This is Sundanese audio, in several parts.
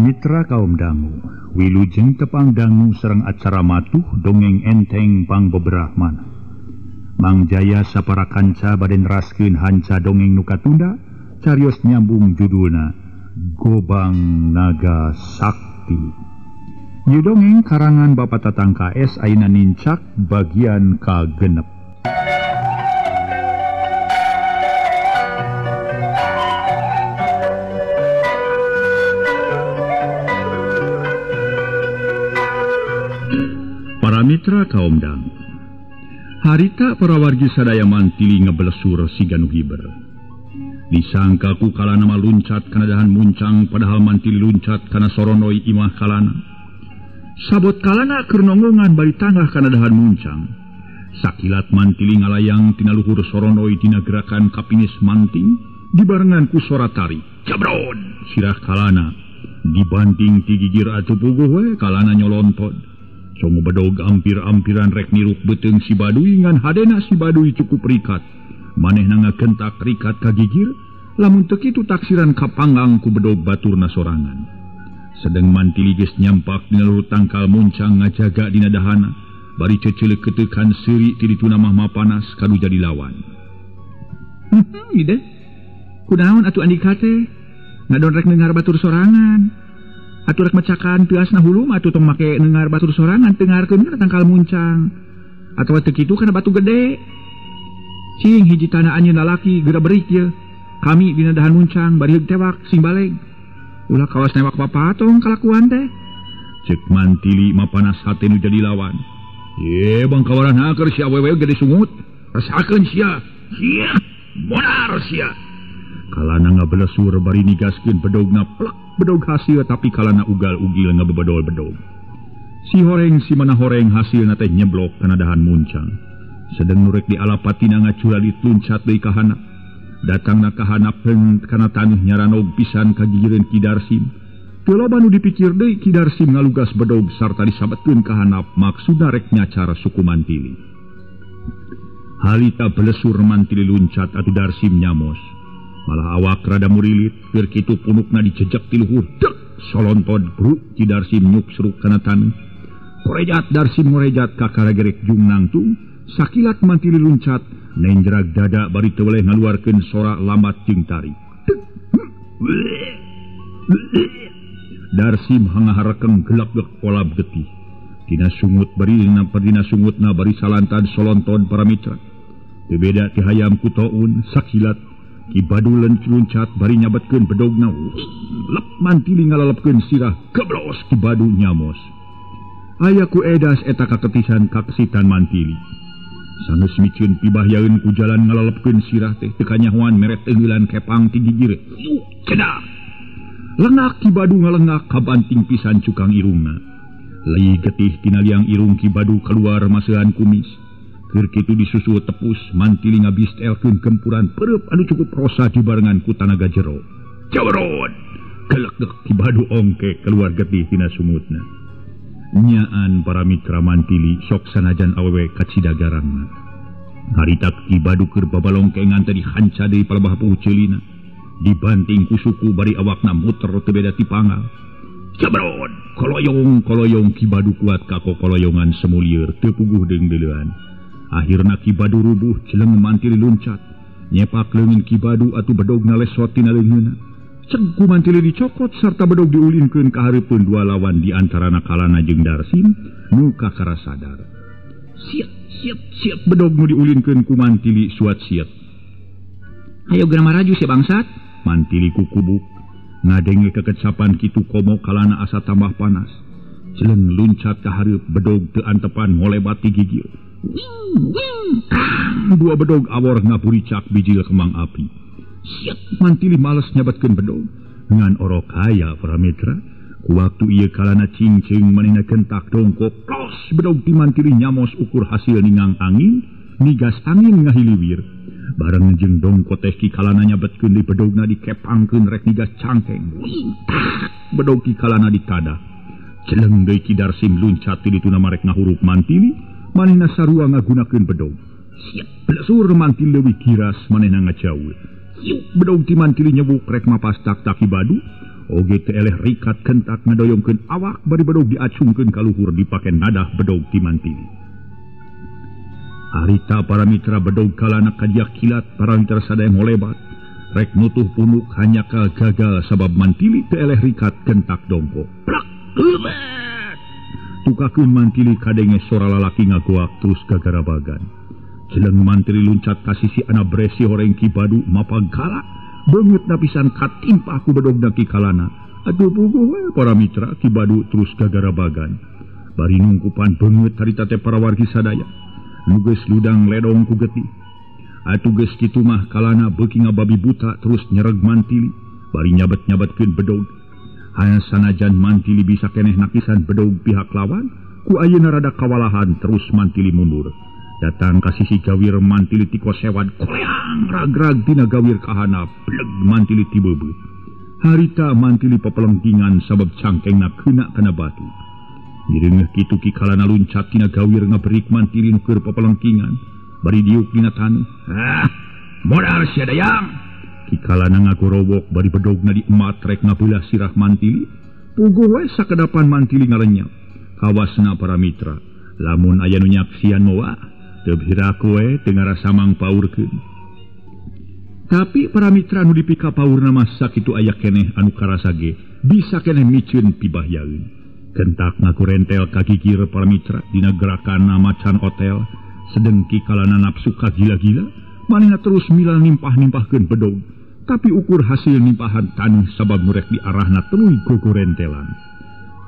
Para mitra kaum dangu, wilujeng tepang dangu sareng acara matuh dongeng enteng pangbeberahmana. Mang Jaya sapara kanca bade neraskeun hanca dongeng nu katunda, carios nyambung judulna Gobang Naga Sakti. Ieu dongeng karangan Bapak Tatang KS ayeuna nincak bagian kagenep. Para mitra kaum dangu, harita para wargi sadaya mantili ngebelesur siga nu hiber. Disangka ku kalana mah luncat kana dahan muncang, padahal mantili luncat kana soronoi imah kalana. Sabot kalana keur nonggongan bari tanggah kana dahan muncang. Sakilat mantili ngalayang tina luhur soronoi dina gerakan kapinis manting dibarengan ku sora tari. Jabron sirah kalana dibanting ti gigir atuh puguh we kalana nyolontot. Songo bedog ampir-ampiran rek niruk beuteung si Baduy ngan hadena si Baduy cukup rikat. Manehna ngagentak rikat ka gigir, lamun teu kitu taksiran kapanggang ku bedog baturna sorangan. Sedeng mantili geus nyampak dina luhur tangkal muncang ngajaga dina dahana, bari ceceuleuh keteukan seuri ti dituna mah mapanas kadu jadi lawan. Ide. Kunaon atuh andika teh? Ngadon rek nengar batur sorangan. Atuh rek mecakan tiasna hulu mah atuh tong make nengar batur sorangan tengarkeun kana tangkal muncang. Atawa teu kitu kana batu gede. Cing hiji tanah anjeun lalaki geura berik ye. Kami dina dahan muncang bari heug tewak sing baleg. Ulah kawas newak papatong kalakuan teh. Ceuk mantili mapanas hate nu jadi lawan. Ye bangkawaran haker si awewe gede sungut. Rasakeun sia. Sia monar sia. Kalana ngabelesur bari nigaskeun bedogna plek bedog hasil tapi kalana ugal-ugil ngabebedol bedog. Si horeng si mana horeng hasilna teh nyeblok kana dahan muncang. Sedeng nu rek dialapatina ngaculalit luncat deui ka hanap. Datangna ka hanap kana taneuh nyaranog pisan ka gigireun Ki Darsim. Teu loba nu dipikir deui Ki Darsim ngalugas bedog sarta disabetkeun ka hanap maksudna rek nyacar suku mantili. Harita belesur mantili luncat atuh Darsim nyamos. Malah awak rada murilit, keur kitu punukna dijejek ti luhur, dek solontod bruk Ki Darsim nyuksruk kana taneuh. Korejat Darsim ngorejat ka karagerek jung nangtung, sakilat mantili luncat, nenjrag dada bari teu weleh ngaluarkeun sora lambat jeung tarik. Darsim hangaharekeng gelak-gelak polab getih. Dina sungut bari dina sungutna bari salantan solontod para mitra. Teu beda ti hayam ku toun sakilat Ki Badu luncat bari nyabetkeun bedogna. Lep mantili ngalalepkeun sirah geblos Ki Badu nyamos. Aya ku edas eta kaketisan kakesitan mantili. Sanes miceun pibahyaeun ku jalan ngalalepkeun sirah teh teu kanyahoan meret teungeulan kepang ti gigir. Cedak. Lengak Ki Badu ngalengak kabanting pisan cukang irungna. Leuy getih tina liang irung Ki Badu kaluar maseuhan kumis. Keur kitu disusul tepus mantili ngabistelkeun gempuran pereup anu cukup rosa dibarengan ku tanaga jero. Jawron! Gelek-gelek Ki Badu ongke keluar getih tina sungutna. Nyaan para mitra mantili sok sanajan awewe kacida garangna. Harita Ki Badu keur babalongkengan teh dihanca deui palebah puceulina. Dibanting ku suku bari awakna muter teu beda ti pangal. Jabron! Koloyong-koloyong Ki Badu kuat ka kokoloyongan semulieur teu puguh deung-deuleuan. Akhirna Ki Badu rubuh jeleng mantili luncat. Nyepak leungeun Ki Badu atuh bedogna lesot tina leungeunna. Ceg ku mantili dicokot sarta bedog diulinkeun ka hareupeun dua lawan di antarana Kalana jeung Darsim nu kakara sadar. Siet siet siet bedog nu diulinkeun ku mantili suat siet. Hayo geura maraju sia bangsat. Mantili kukubuk ngadenge kekecapan kitu komo Kalana asa tambah panas. Jeleng luncat ka hareup bedog teu antepan ngolebat ti gigir. Dua bedog awor ngapuricak bijil kembang api. Siet mantili males nyabetkeun bedog ngan orok aya para mitra. Ku waktu ieu kalana cingcing manehna kentak dongkop los bedog ti mantili nyamos ukur hasil ningang angin nigas angin ngahiliwir. Bareng jeung dongkot teh Ki Kalana nyabetkeun di bedogna dikepangkeun rek nigas cangkeng. Bedog Ki Kalana ditadah. Jeleng deui Ki Darsim luncat ti dituna marek ngahurup mantili. Manehna sarua ngagunakeun bedog. Siap belesur mantili leuwih kiras manehna ngajauh. Siuk bedog ti mantili nyebuk rek mapas tak-tak Ki Badu. Oge teu eleh rikat kentak ngadoyongkeun awak bari bedog diacungkeun ka luhur dipake nadah bedog ti Mantili. Harita para mitra bedog Kalana kadia kilat para mitra sadaya ngolebat. Rek nutuh punuk hanya gagal sabab Mantili teu eleh rikat kentak dongko. Plak! Tukakeun Mantili kadenge sora lalaki ngagoak terus gagarabagan. Jeleng Mantili luncat ka sisi ana bresi horeng Ki Badu mapag galak. Beungeut napisan katimpah ku bedogna Ki Kalana. Aduh puguh we para mitra Ki Badu terus gagarabagan. Bari nungkupan beungeut harita teh para wargi sadaya. Nu geus ludang ledong ku getih. Atuh geus kitu mah Kalana beuki ngababi buta terus nyereg Mantili. Bari nyabet-nyabetkeun bedog. Hanya sanajan Mantili bisa keneh nakisan bedog pihak lawan, ku ayeuna rada kawalahan terus Mantili mundur. Datang ka sisi gawir Mantili tikosewad koleang ragrag tina gawir kahana bleg Mantili tibebeut. Harita Mantili pepelengkingan sabab cangkengna keuna kana batu. Mireungeuh kitu Ki Kalana luncat tina gawir ngaberik Mantili nu keur pepelengkingan. Bari diuk dina taneuh. Ah, modal sia dayang. Ki Kalana ngagorowok bari bedogna diemat rek ngabeulah sirah Mantili. Puguh we sakedapan Mantili ngalenyap. Kawasna para mitra, lamun aya nu nyaksian moal teu hiraku we teu ngarasa mangpaurkeun. Tapi para mitra nu dipika paurna mah sakitu aya keneh anu karasa ge bisa keneh miceun pibahyaeun. Kentak ngakurentel ka gigir para mitra dina gerakanna macan hotel, sedeng Ki Kalana nafsu kagila-gila. Manehna terus milal nimpah-nimpahkeun bedog, tapi ukur hasil nimpahan taneuh sabab nu rek diarahna tuluy gogorentelan.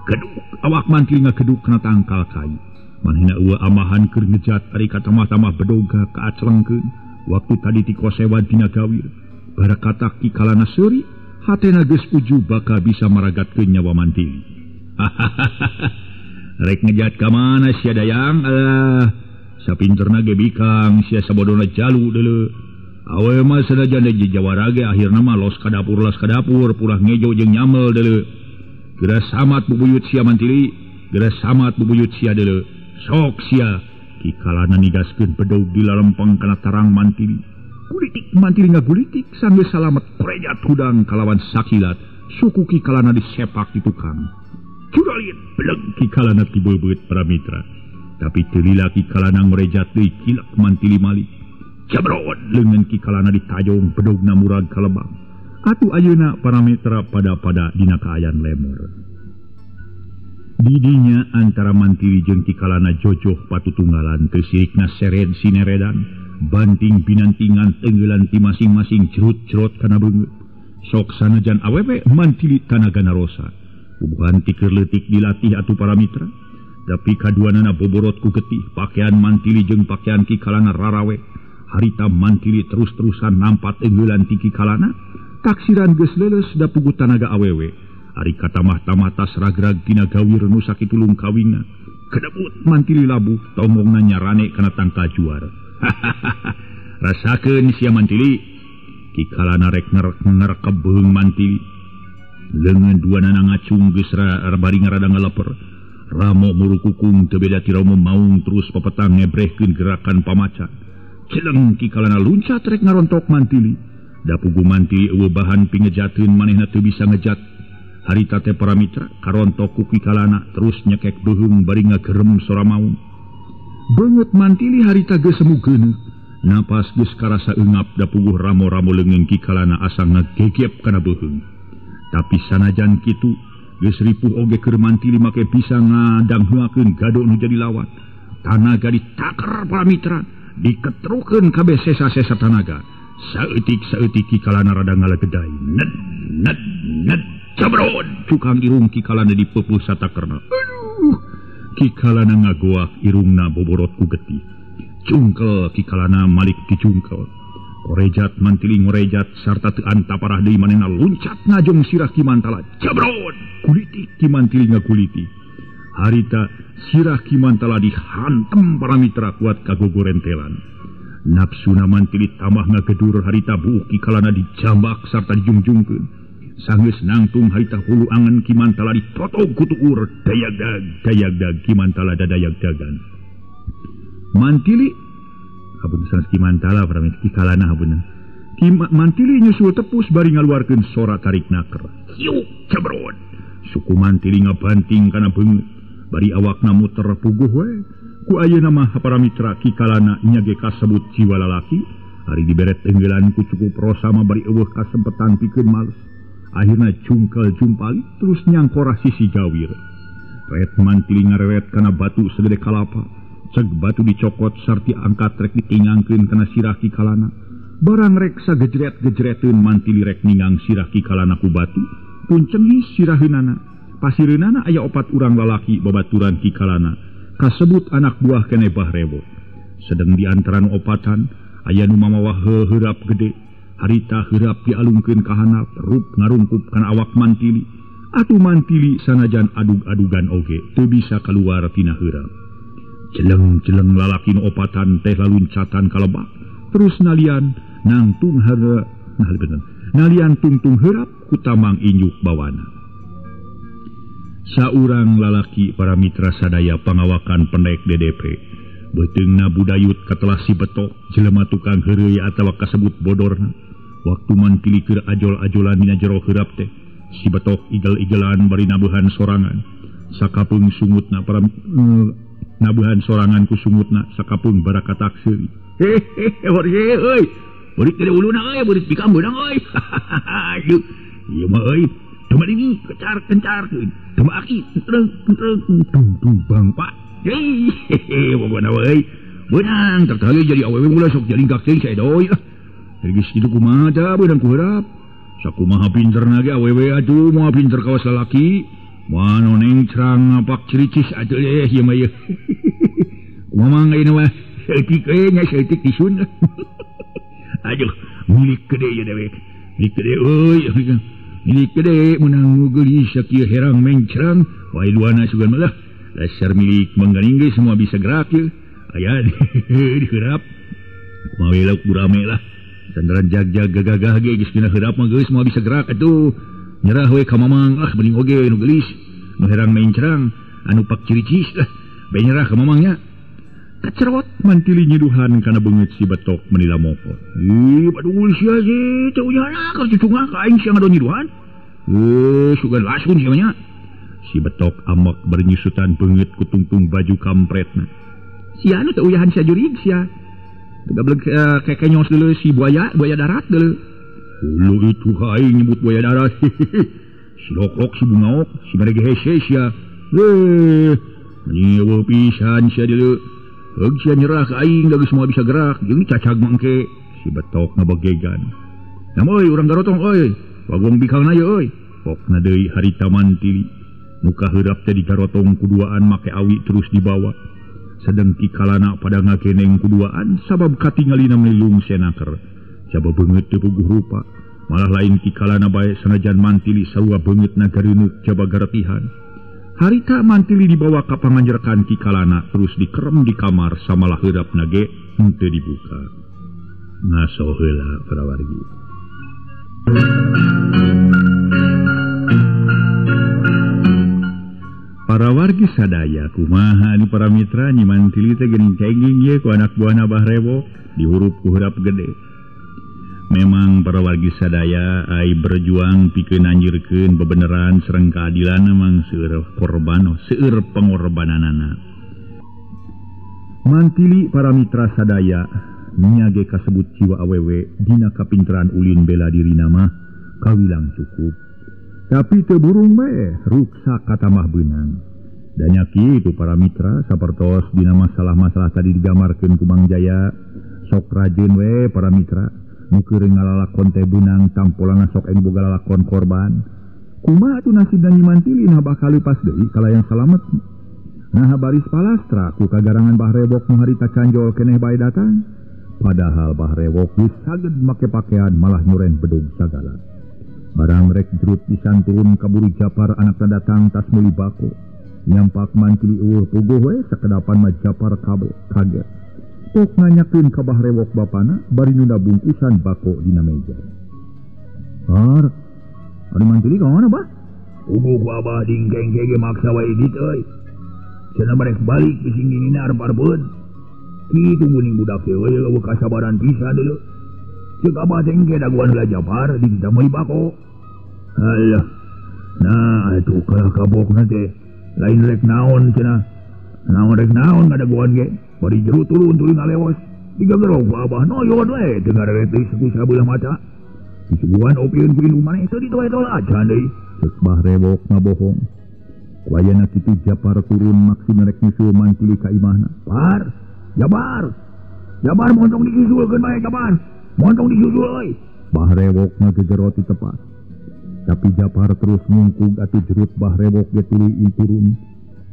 Geduk awak Mantili ngageduk kana tangkal kayu. Manehna eueuh amahan keur ngejat ari katamah-tamah bedog kaaclengkeun. Waktu tadi tikosewad dina gawir. Barakatak Ki Kalana seuri, hatena geus uju bakal bisa maragatkeun nyawa Mantili. Rek ngejat ka mana sia dayang? Alah, sapinterna ge bikang sia sabodona jalu deuleu. Awe mah sanajan deui jawara ge akhirna mah los ka dapur pulah ngejo jeung nyamel deuleu. Geura samat bubuyut sia Mantili, geura samat bubuyut sia deuleu. Sok sia. Ki Kalana nigaskeun bedog di lalempeng kana tarang Mantili. Gulitik Mantili ngagulitik sanggeus salamet korejat hudang kalawan sakilat. Suku Ki Kalana disepak di tukang. Curalit beleg Ki Kalana tibeubeut para mitra. Tapi teu lila Ki Kalana ngorejat deui kilek Mantili malik. Jabrot leungeun Ki Kalana ditajong bedogna murag ka lebang. Atuh ayeuna para mitra pada-pada dina kaayaan lemur. Didinya antara Mantili jeung Ki Kalana jojoh patutunggalan teu sirikna sered sineredan, banting binantingan tenggelan ti masing-masing cerut-cerut kana beungeut. Sok sanajan awewe Mantili tanagana rosa. Bubuhan ti keur leutik dilatih atuh para mitra. Tapi kaduanana boborot ku getih, pakaian Mantili jeung pakaian Ki Kalana rarawe. Harita Mantili terus-terusan nampat enggelan ti Ki Kalana, taksiran geus leuleus da puguh tanaga awewe. Ari katamah-tamah tas ragrag tina gawir nu sakitu lungkawingna. Kedebut Mantili labuh, tomongna nyarane kana tangkal juar. Rasakeun sia Mantili. Ki Kalana rek ngerekeb beuheung Mantili. Leungeun duanana ngacung geus bari ngarada ngaleper. Ramo murukukung teu beda ti Romo maung terus papetang ngebrehkeun gerakan pamacan. Celeng Ki Kalana luncat rek ngarontok Mantili. Da puguh Mantili eueuh bahan pingejateun manehna teu bisa ngejat. Harita teh para mitra karontok ku Ki Kalana terus nyekek beuheung bari ngagerem sora maung. Beungeut Mantili harita geus semu geuneuk. Napas geus karasa eungap da puguh ramo-ramo leungeun Ki Kalana asa ngagegep kana beuheung. Tapi sanajan kitu geus ripuh oge keur Mantili make bisa ngadanghuakeun gado nu jadi lawan. Tanaga ditaker para mitra, diketrukeun kabeh sesa-sesa tanaga. Saeutik-saeutik Ki Kalana rada ngalegeday. Ned ned ned cabrod cukang irung Ki Kalana dipeupuh satakerna. Aduh, Ki Kalana ngagoak irungna boborot ku getih. Cungkel Ki Kalana malik dicungkel. Korejat Mantili ngorejat sarta teu antaparah deui manehna luncat ngajong sirah Ki Mantala. Cabrod kulitik Ki Mantili ngakuliti. Harita sirah Ki Mantala dihantem para mitra kuat kagogorentelan. Nafsuna Mantili tambah ngagedur harita buuk Ki Kalana dijambak sarta dijungjungkeun. Sanggeus nangtung harita hulu angen Ki Mantala ditotog ku tuur dayagdag dayagdag Ki Mantala dadayagdagan. Mantili abun sanes Ki Mantala para mitra Ki Kalana abun. Ki Mantili nyusul tepus bari ngaluarkeun sora tarik naker. Hiuk cebrot. Suku Mantili ngabanting kana beungeut. Bari awakna muter puguh we. Ku ayeuna mah para mitra Ki Kalana nya ge kasebut jiwa lalaki. Ari diberet enggelan ku cukup rosa mah bari eueuh kasempetan pikeun males. Akhirna jungkel jumpali terus nyangkorah sisi jawir. Ret Mantili ngarewet kana batu segede kalapa. Ceg batu dicokot sarti angkat rek ditingangkeun kana sirah Ki Kalana. Barang rek sagejret-gejreteun Mantili rek ningang sirah Ki Kalana ku batu. Puncengis siraheunana. Pasireunana aya opat urang lalaki babaturan Ki Kalana. Kasebut anak buah keneh Bah Rewok. Sedeng di antara nu opatan aya nu mamawa heurap gede. Harita heurap dialungkeun ka handap, rup ngarungkup kana awak Mantili. Atuh Mantili sanajan adug-adugan oge teu bisa kaluar tina heurap. Jeleng-jeleng lalaki nu opatan teh laluncatan ka lebak. Terus nalian nangtung heurap, nalian tungtung heurap ku tamang injuk bawana. Saurang lalaki para mitra sadaya pangawakan pendek DDP. Beuteungna budayut katelah si betok jelema tukang heureuy atawa kasebut bodorna. Waktu Mantili keur ajol-ajolan dina jero heurap teh, si betok igel-igelan bari nabuhan sorangan. Sakapeung sungutna para nabuhan sorangan ku sungutna sakapeung barakatak seuri. Hehehe, euy. Beurit gede uluna euy, beurit bikam beunang euy. Aduh, ieu mah euy. Teu ini kecar kencarkeun. Teu aki treng treng tung tung bang pak. Hehehe, pokona euy. Beunang tertali jadi awewe ulah sok jadi gak teuing saedoy lah. Geus kitu kumaha tah beunang ku heurap. Sakumaha pinterna ge awewe atuh moal pinter kawas lalaki. Moal noneng cerang ngapak ciricis atuh ieu mah ieu. Kumaha mang ayeuna mah saeutik euy nya saeutik tisun. Aduh, milik gede ieu dewek. Milik gede euy. Milik gede meunang geulis sakieu herang mencrang, wae duana sugan mah lah. Dasar milik mangganing ge semua bisa gerak ieu. Aya diheurap. Kumaha we lauk burame lah. Sandaran jag-jag gagah ge geus dina heurap mah geus moal bisa gerak atuh. Nyerah we ka mamang ah mending oge nu geulis. Nu herang mencrang, anu pak ciricis lah. Bae nyerah ka mamangnya. Kacerot Mantili nyiduhan kana beungeut si betok menila mokot. Ih, padul sia ge teu uyahna keur cucungah ka aing sia ngadon nyiduhan. Sugan lasun sia nya. Si betok amek bari nyusutan beungeut ku tungtung baju kampretna. Sia nu teu uyahan sia jurig sia. Gablek kekenyos dulu si buaya, buaya darat dulu. Ulu itu aing nyebut buaya darat. Si lokrok si bungaok, si merege hese sia. Nyewa pisan sia dulu. Heug sia nyerah ka aing geus moal bisa gerak, jeung cacag mangke. Si betok ngabegegan. Nam euy urang garotong euy. Wagong bikalna ye euy. Pokna deui harita Mantili. Muka heurap teh digarotong kuduaan make awi terus dibawa. Sedeng Ki Kalana pada ngageneng kuduaan sabab katingalina melung senaker. Jaba beungeut teu puguh rupa. Malah lain Ki Kalana bae sanajan Mantili sarua beungeutna gareuneup jaba garetihan. Harita Mantili dibawa ka panganjerkan Ki Kalana terus dikerem di kamar samalah heurapna ge henteu dibuka. Ngaso heula para wargi. Para wargi sadaya kumaha di para mitra Nyi Mantili teh geuning cenging ieu ku anak buahna Bah Rewok dihurup ku heurap gede. Memang para wargi sadaya ai berjuang pikeun anjirkeun bebeneran sareng keadilan memang seueur korban, seueur pengorbananana. Mantili para mitra sadaya nya ge kasebut jiwa awewe dina kapinteran ulin bela dirina mah kawilang cukup. Tapi teu burung bae ruksak katamah beunang. Danya kitu para mitra sapertos dina masalah-masalah tadi digambarkeun ku Mang Jaya sok rajin we para mitra nu keur ngalalakon teh beunang tampolana sok anu boga lalakon korban. Kumaha atuh nasibna Nyi Mantili nah bakal leupas deui kalayang salamet. Nah baris palastra ku kagarangan Bah Rewok nu harita canjol keneh bae datang. Padahal Bah Rewok geus saged make pakaian malah nyuren bedug sagala. Barang rek jerut pisan turun kaburu Japar anakna datang tas meuli bako. Nyampak Mantili eueuh puguh we sakedapan mah Japar kaget. Pok nanyakeun ka Bah Rewok bapana bari nunda bungkusan bako dina meja. Har, ari Mantili ka mana bah? Puguh ku abah dingkeng ge maksa wae dit euy. Cenah barek balik bising dinina arep-arepeun. Kitu geuning budak teh euy eueuh kasabaran pisan deuleu. Cek abah teh engke dagoan heula Japar di kita meuli bako. Alah. Nah, atuh kalah kabokna teh. Lain rek naon cenah. Naon rek naon ngadagoan ge. Bari jero turun tuluy ngalewas. Digagerok ku abah noyon we teu ngareret deui saku sabelah mata. Disuguhan opieun ku indung maneh teu ditoe-toe acan deui. Cek Bah Rewok ngabohong. Wayana kitu Japar turun maksudna rek nyusul Mantili ka imahna. Par, Jabar. Jabar montong disusulkeun bae Jabar. Montong disusul euy. Bah Rewok ngagegero ti tepat. Tapi Japar terus ngungkug atuh jerut Bah Rewok ge tuluy turun.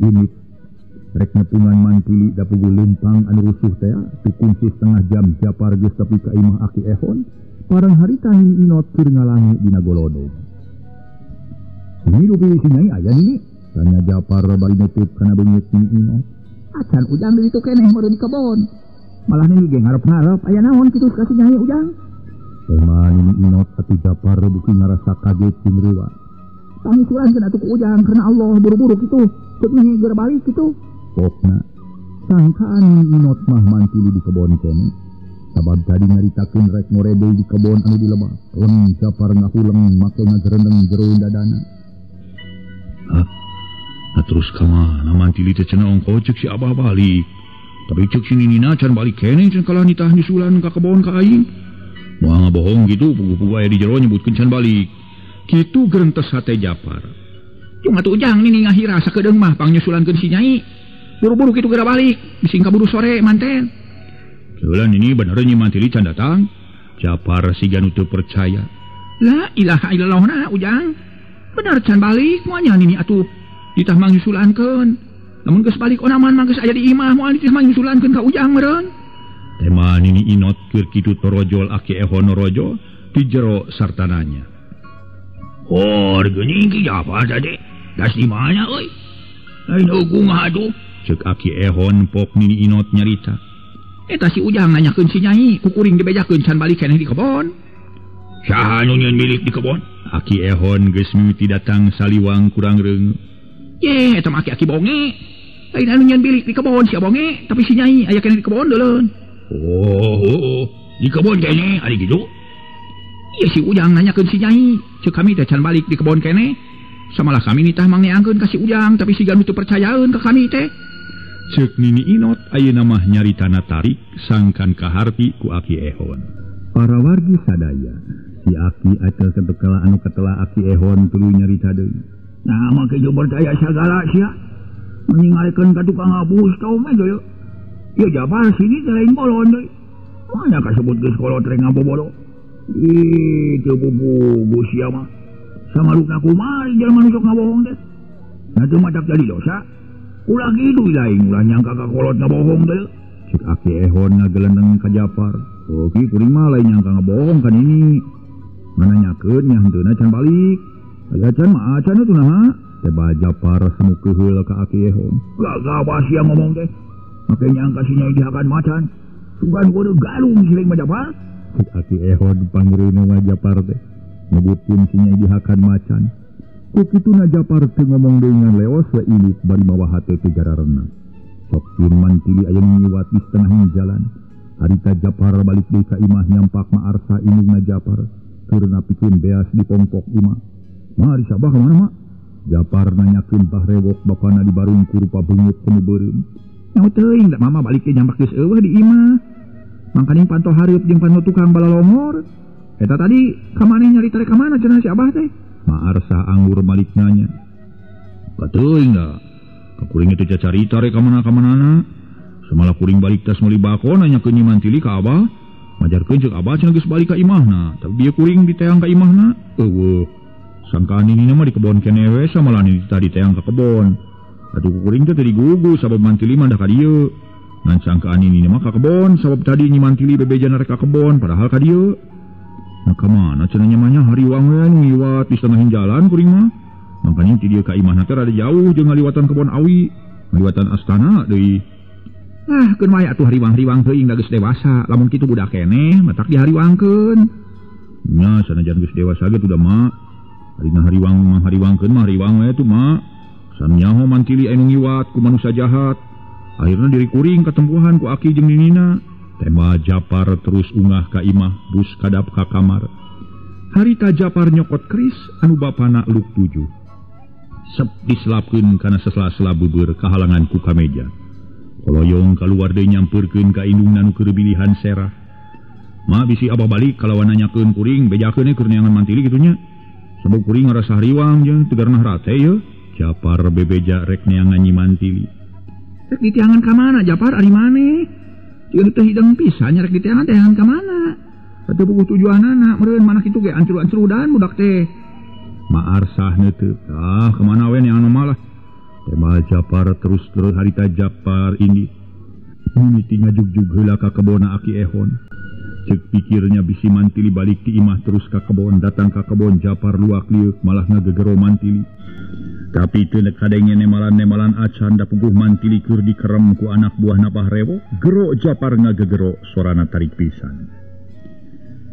Ini rek nepungan Mantili da puguh leumpang anu rusuh teh dikunci setengah jam Japar geus tepi ka imah Aki Ehon. Parang harita Nini Inot keur ngalangi dina golodog. Ini rupi si Nyai aya nini? Tanya Japar bari nutup kana beungit Nini Inot. Acan Ujang di ditu keneh meureun di kebon. Malah nini ge ngarep-ngarep aya naon kitu ka si Nyai Ujang. Tema Nini Inot atuh Japar beuki ngarasa kaget jeung reuwa. Pangisulankeun atuh ku Ujang karena Allah buru-buru kitu. Ceuk nini geura balik kitu. Pokna sangkaan Nini Inot mah Mantili di kebon keneh. Sabab tadi nyaritakeun rek ngore deui di kebon anu di lebak. Leng Japar ngahuleng make ngagerendeng jero dadana. Hah? Nah terus ka mana Mantili teh cenah ongko ceuk si Abah balik. Tapi ceuk si Ninina can balik keneh can kalah nitah nyusulan ka kebon ka aing. Moal ngabohong kitu puguh-puguh aya di jero nyebutkeun can balik. Kitu gerentes hate Japar. Cuma atuh Ujang nini ngahira sakedeung mah pangnyusulankeun si Nyai. Buru-buru kitu geura balik, bisi kaburu sore manten. Jalan ini bener Nyi Mantili can datang. Japar siga nu teu percaya. La ilaha illallah na Ujang. Bener can balik moal nini atuh ditah mangnyusulankeun. Lamun geus balik onaman mah geus aya di imah moal ditah mangnyusulankeun ka Ujang meureun. Tema Nini Inot keur kitu torojol Aki Ehon norojo di jero sartananya. Oh, geuning ki Japar tadi. Das di mana euy? Lain eugung atuh. Ceuk Aki Ehon pok Nini Inot nyarita. Eta si Ujang nanyakeun si Nyai, ku kuring dibejakeun can balik keneh di kebon. Saha nu nyieun milik di kebon? Aki Ehon geus mimiti datang saliwang kurang reung. Ye, eta mah aki-aki bonge. Lain anu nyieun bilik di kebon si bonge, tapi si Nyai aya keneh di kebon deuleun. Oh, di kebon keneh ari kitu? Ieu si Ujang nanyakeun si Nyai, ceuk kami teh can balik di kebon keneh. Samalah kami nitah mangneangkeun ka si Ujang, tapi si Ganu teu percayaeun ka kami teh. Ceuk Nini Inot ayeuna mah nyaritana tarik sangkan kaharti ku Aki Ehon. Para wargi sadaya, si Aki acel ketekala anu ketela Aki Ehon tuluy nyarita deui. Nah, make jeung percaya sagala sia. Meningalikeun ka tukang ngabus tau mah deui. Ieu Japar sini teh lain bolon deui. Mana kasebut geus kolot rek ngabobolo. Ih, teu bubu sia mah. Samarukna kumaha jelema nu sok ngabohong teh. Nah teu matak jadi dosa. Ulah kitu lain ulah nyangka ka kolot ngabohong deui. Cek Aki Ehon ngagelendeng ka Japar. Oh, ki kuring mah lain nyangka ngabohong kan ini. Mana nyakeun nya henteuna can balik. Aya can mah acan atuh naha. Teba Japar semu keheul ka Aki Ehon. Gagah sia ngomong teh. Make nyangka si Nyai dihakan macan. Sugan kudu galung siling mah Japar. Cek Aki Ehon pangreuna mah Japar teh. Nyebutkeun si Nyai dihakan macan. Ku kituna Japar teu ngomong deui ngan leos we ilit bari mawa hate teu jararena. Sok pun Mantili aya ngiwat di setengah jalan. Harita Japar balik deui ka imah nyampak Ma Arsa indungna Japar keur napikeun beas di pongpok imah. Ma ari sabah ka mana mak? Japar nanyakeun Bah Rewok bapana di barung ku rupa beungeut semu beureum. Nyaho teuing da mama balik ge nyampak geus eueuh di imah. Mangkaning panto hareup jeung panto tukang balalongor. Eta tadi ka maneh nyarita rek ka mana cenah si Abah teh? Ma Arsa anggur balik nanya. Kateuing da. Ka kuring teh cacarita rek ka mana-kamanana. Samalah kuring balik tas meuli bako nanyakeun Nyi Mantili ka Abah. Majarkeun ceuk Abah cenah geus balik ka imahna. Tapi bieu kuring diteang ka imahna. Eueuh. Sangkaan nini mah di kebon keneh we samalah nini tadi teang ka kebon. Atuh kuring teh teu digugu sabab Mantili mah dah ka dieu. Ngan sangkaan nini mah ka kebon sabab tadi Nyi Mantili bebejana rek ka kebon padahal ka dieu. Nah ka mana cenah nya mah nya hariwang we nu ngiwat di setengah jalan kuring mah. Mangkanya ti dieu ka imahna teh rada jauh jeung ngaliwatan kebon awi, ngaliwatan astana deui. Ah, keun wae atuh hariwang-hariwang teuing da geus dewasa. Lamun kitu budak keneh matak dihariwangkeun. Nya sanajan geus dewasa ge tuh da mak. Ari ngahariwang mah hariwangkeun mah hariwang we tuh mak. Sanyaho Mantili anu ngiwat ku manusia jahat. Akhirna diri kuring katempuhan ku aki jeung ninina. Tema Japar terus ungah ka imah bus kadap ka kamar. Harita Japar nyokot keris anu bapana luk 7. Sep diselapkeun kana sesela-sela beubeur kahalangan ku kameja. Koloyong kaluar deui nyampeurkeun ka indungna nu keur bilihan serah. Ma bisi abah balik kalawan nanyakeun kuring bejakeun keur neangan mantili kitu nya. Sabab kuring ngarasa hariwang jeung teu garnah rate ye. Japar bebeja rek neangan Nyi Mantili. Rek ditiangan ka mana Japar ari maneh? Jeung teu hideng pisan nya rek ditiangan teangan ka mana? Teu puguh tujuanana meureun mana kitu ge ancur-ancurudan budak teh. Ma Arsah neuteuk. Ah ka mana we neangan mah lah. Tema Japar terus terus harita Japar ini mimiti ngajugjug heula ka kebona Aki Ehon. Cek pikirnya bisi Mantili balik ti imah terus ka kebon, datang ka kebon Japar luak liuk malah ngagegero Mantili. Tapi teu kadenge nemalan-nemalan acan da puguh Mantili keur dikerem ku anak buah napah rewo, gero Japar ngagegero sorana tarik pisan.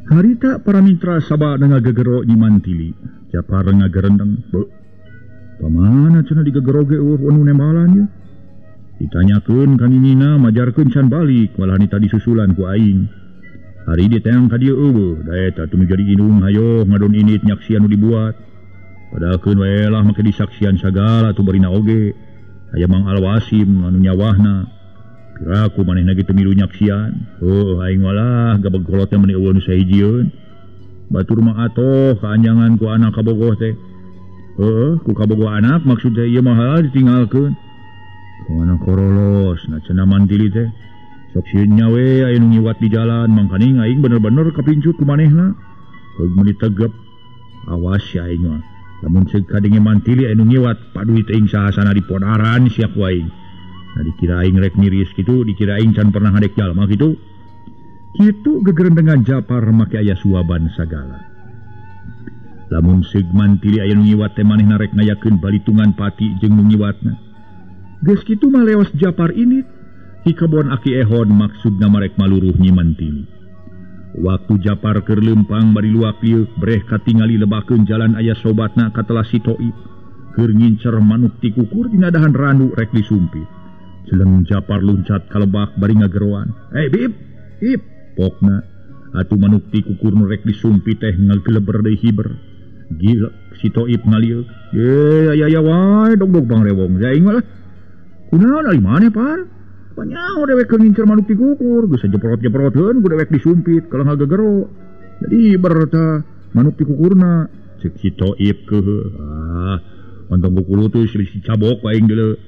Harita para mitra sabada ngagegero Nyi Mantili, Japar ngagerendeng, "Beuh, pamana cenah digegero ge eueuh anu nemalan ye?" Ditanyakeun ka ninina majarkeun can balik, malah nita disusulan ku aing. Hari diteang ka dieu eueuh, da eta teu jadi indung hayo ngadon indit nyaksian nu dibuat. Padakeun we lah make disaksian sagala tu barina oge. Aya Mang Alwasim anu nyawahna. Piraku manehna ge teu milu nyaksian. Heuh aing walah gabeg kolotna meuni eueuh nu sahijieun. Batur mah atoh kaanjangan ku anak kabogoh teh. Heuh ku kabogoh anak maksud teh ieu mah ditinggalkeun. Kumaha korolos na cenah Mantili teh. Sok sieun nya we aya nu ngiwat di jalan mangkaning aing bener-bener kapincut ku manehna. Heug meuni tegep. Awas sia aing mah. Lamun ceuk kadenge Mantili aya nu ngiwat paduit aing sahasana di podaran sia ku aing. Nah dikira aing rek miris kitu, dikira aing can pernah ngadek jalma kitu. Kitu gegerendengan Japar make aya suaban sagala. Lamun ceuk Mantili aya nu ngiwat teh manehna rek ngayakeun balitungan pati jeung nu ngiwatna. Geus kitu mah leos Japar ini di kebon Aki Ehon maksudna marek maluruh Nyi Mantili. Waktu Japar keur leumpang bari luak liuk breh katingali lebakeun jalan aya sobatna katelah si Toib. Keur ngincer manuk ti kukur dina dahan randu rek disumpit. Jeleng Japar luncat ka lebak bari ngageroan. "Hei Bib, Ip!" pokna. Atuh manuk ti kukur nu rek disumpit teh ngageleber deui hiber. Gila si Toib ngalieuk. "Ye aya wae dog-dog bang rewong aing mah lah. Kunaon ari maneh par?" Panyaho dewek keur ngincer manuk ti kukur, geus jeprot-jeproteun ku dewek disumpit kalau ngagegero. Jadi berta manuk ti kukurna. Cek si Toib keuheuh. Ah, ontong kukulu tuh si cabok aing deuleu.